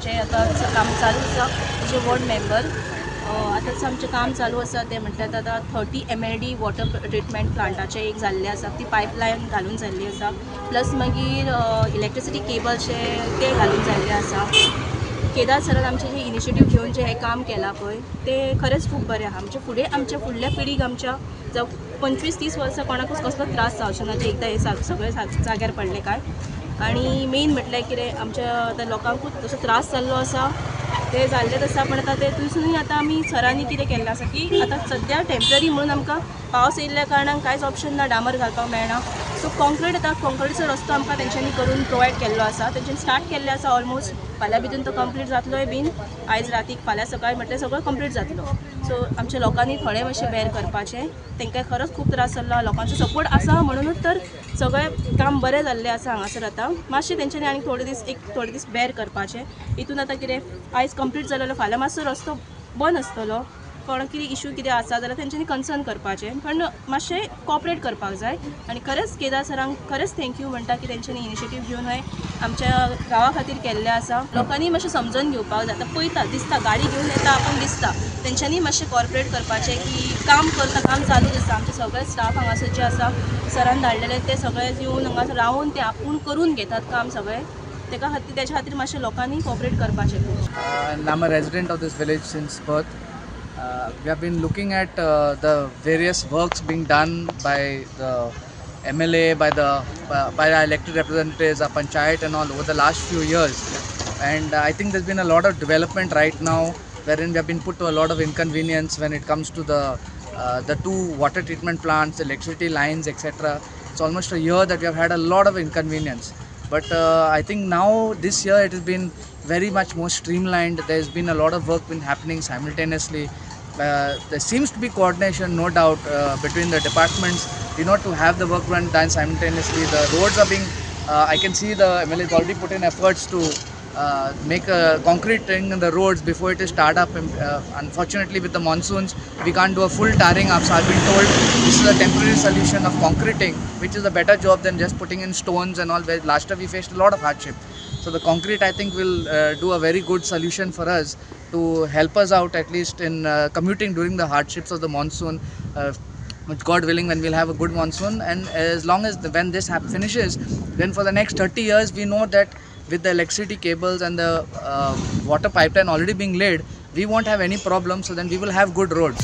जे आतां काम चालू आसा तेजे वॉर्ड मेंबर. आतांच आमचें काम चालू आसा तें म्हटल्यार आतां 30 MLD water treatment प्लांटाचें एक जाल्लें आसा, ती पायपलायन घालून जाल्ली आसा, प्लस मागीर इलेक्ट्रिसिटी केबल्स ते घालून जाल्ले आसा. केदार सरान आमचें जे इनिशिएटीव घेवन जें हें काम केलां पळय तें खरेंच खूब बरें आहा. आमच्या फुडें आमच्या फुडल्या पिढीक आमच्या जावं 25-30 वर्सां कोणाकूच कसलो त्रास जावचो ना, जे एकदां हें सगळें जाग्यार पडलें काय. आनी मेन म्हटल्यार कितें आमच्या आतां लोकांकूच तसो त्रास जाल्लो आसा ते जाल्लेच आसा, पण आतां ते थंयसरूय आतां आमी सरांनी कितें केल्लें आसा की आतां सद्या टेंपररी म्हणून आमकां पावस येयल्ल्या कारणान कांयच ऑप्शन ना, डांबर घालपाक मेळना. सो कॉन्क्रीट आतां कॉन्क्रिटीचो रस्तो आमकां तेंच्यांनी करून प्रोवायड केल्लो आसा, तेंच्यांनी स्टार्ट केल्लें आसा ऑलमोस्ट. फाल्यां भितून तो कंप्लीट जातलोय बीन, आयज रातीक फाल्यां सकाळी म्हटल्यार सगळो कंप्लीट जातलो. सो आमच्या लोकांनी थोडें मातशें बेर करपाचें, तांकां खरोच खूब त्रास जाल्लो, लोकांचो सपोर्ट आसा म्हणूनच तर सगळें काम बरें जाल्लें आसा हांगासर. आतां मातशें तेंच्यांनी आनी थोडे दीस एक थोडे दीस बेर करपाचें. हितून आतां कितें आयज कंप्लीट जालो जाल्यार फाल्यां मातसो रस्तो बंद आसतलो, कोणाक कितें इशू कितें आसा जाल्यार तेंच्यांनी कन्सर्न करपाचें, पण मातशें कॉपरेट करपाक जाय. आनी खरेंच केदार सरांक खरेंच thank you म्हणटा की तेंच्यांनी इनिशिएटीव घेवन हें आमच्या गांवा खातीर केल्लें आसा. लोकांनी मातशें समजून घेवपाक जाय. आतां पळयता दिसता गाडी घेवन येता आपूण दिसता, तेंच्यांनी मातशें कॉर्पोरेट करपाचें की काम करता, काम चालूच आसा. आमचे सगळे स्टाफ हांगासर जे आसा सरान धाडलेले ते सगळे येवन हांगासर रावून ते आपूण करून घेतात काम सगळें, तेका खातीर तेच्या खातीर मातशें लोकांनी कॉपरेट करपाचें खूब. And I'm a resident of this village since birth. We have been looking at the various works being done by the MLA, by our elected representatives, our panchayat and all over the last few years. And I think there's been a lot of development right now, wherein we have been put to a lot of inconvenience when it comes to the two water treatment plants, electricity lines, etc. It's almost a year that we have had a lot of inconvenience. But I think now this year it has been very much more streamlined. There's been a lot of work been happening simultaneously. There seems to be coordination, no doubt, between the departments, you know, to have the work done simultaneously. The roads are being, I can see the MLA has already put in efforts to make a concrete ring in the roads before it is start up. Unfortunately, with the monsoons, we can't do a full tarring up. So I've been told this is a temporary solution of concreting, which is a better job than just putting in stones and all, where last year we faced a lot of hardship. So the concrete, I think, will do a very good solution for us to help us out, at least in commuting during the hardships of the monsoon. Which God willing, when we'll have a good monsoon, and as long as when this finishes, then for the next 30 years we know that with the electricity cables and the water pipeline already being laid, we won't have any problem. So then we will have good roads.